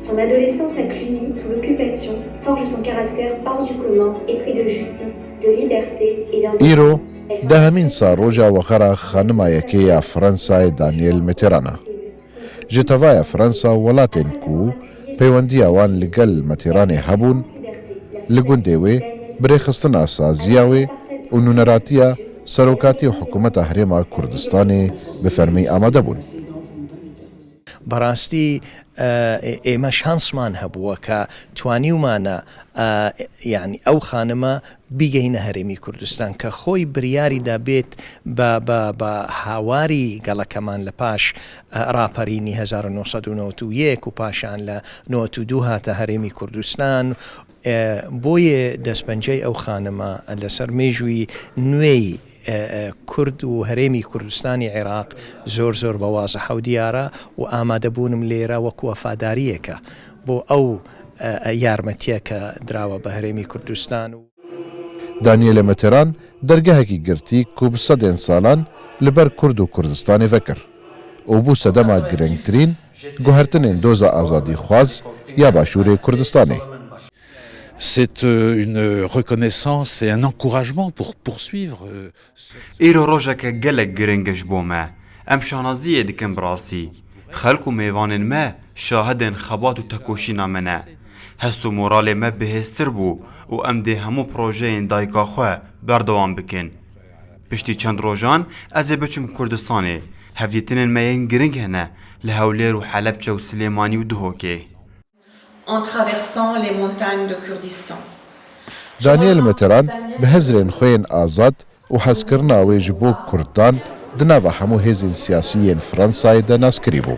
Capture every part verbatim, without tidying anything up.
Son adolescence à Cluny, sous l'occupation, forge son caractère hors du commun, épris de justice, de liberté et d'indépendance. Îro dehemîn sal roja wexera xanima yekê ya Fransayê Daniel Mitterrand e. Ji tevaya Fransa welatên ku peywendiya wan li gel Mitterrandê hebûn, li gundê wê bi rêxistina saziya wê û nûneratiya serokatî û hikûmeta Herêma Kurdistanê bi fermî amade bûn. بەڕاستی ئێمە شانسمان هەبووە کە توانیومانە یعنی ئەو خانمە بیگەینە هەرێمی کوردستان کە خۆی بریاری دەبێت بە بە بە هاواری گەڵەکەمان لە پاش ڕاپەرینی هەزار و نۆ سەد و نەوەد و یەک و پاشان لە نەوەد و دوو هاتە هەرێمی کوردستان. بۆیە دەستپەنجەی ئەو خانمە لەسەر مێژووی نوێی کورد و هەرێمی کوردستانی عێراق زۆر زۆر بە وازەحە و دیارە و ئامادەبوونم لێرە وەکو وەفاداریەکە بۆ ئەو یارمەتیە کە دراوە بە هەرێمی کوردستان و Daniele Mitterrand dergehekî girtî ku bi sedên salan li ber Kurd û Kurdistanê vekir û bû sedema girîngtirîn guhertinên doza azadîxwaz ya Başûrê Kurdistanê. C'est euh, une reconnaissance et un encouragement pour poursuivre euh, Îro rojeke gelek giring e ji bo me. Em şanaziyê dikin bi rastî. Xelk û mêvanên me şahidên xebat û tekoşîna me ne. Hest û moralê me bihêztir bû û em dê hemû projeyên dayika xwe berdewam bikin. Piştî çend rojan ez ê biçim Kurdistanê. Hevdîtinên me yên giring hene li Hewlêr û Helebçe û Silêmanî û Duhokê. En traversant les montagnes de Kurdistan. Daniel Mitterrand bi hezrên xwe yên azad û hezkirina wê ji bo Kurdan di nava hemû hêzên siyasî yên Fransayê de naskirî bû.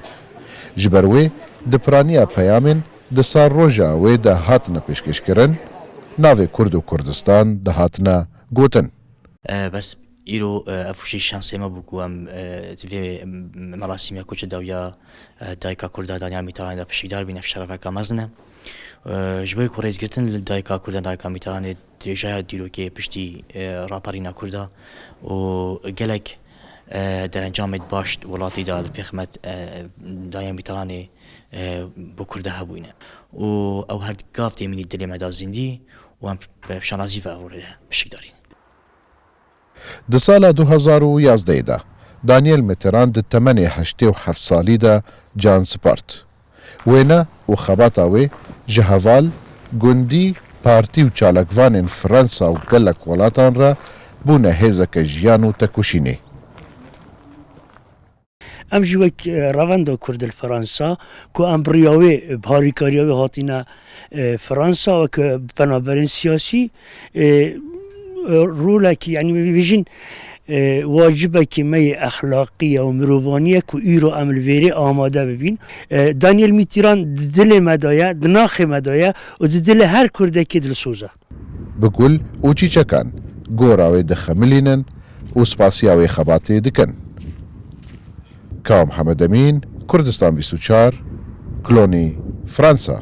Ji ber wê di piraniya peyamên di sal roja wê de hatine pêşkêşkirin, navê Kurd û Kurdistan dihatine gotin. Bes îro ev wişî şansê me bû ku em di vê merasîmê koçê dawiya dayika Kurda Daniel Mitterrandê de piştîdar bîn, ev şerefeka mezin e. Ji bo ku rêzgirtin li dayika Kurda dayika Mitterrandê dirêjaya dîrokê piştî raperîna Kurda û gelek derencamê baş welatî de li pêxmet Daniel Mitterrandê bo Kurda hebûyne. Û ew her gav têmînî dilê me de zindî û em bi şanazî ve ev rê pişikdarîn. Di sala du hezar û yazdehê de Daniel Mitterrand di temenê heştê û heft salî de can spart. Wêne û xebata wê ji heval, gundî, partî û çalakvanên Fransa û gelek welatan re bûne hêzeke jiyan û tekoşînê. Em jî wek Revenda Kurd li Fransa ku em bi riya wê, bi harîkariya wê hatine Fransa wek penaberên siyasî, rolekî, yanî bêjin, wacibekî me yê exlaqî ye û mirovanî ye ku îro em li vêrê amade bibîn. Daniel Mitterrand di dilê me de ye, di naxê me de ye û di dilê her Kurdekî dilsoz e. Bi gul û çîçekan gora wê dixemilînin û spasiya wê xebatê dikin. Ka Mihemed Emîn, Kurdistan bîst û çar, Klonî, Fransa.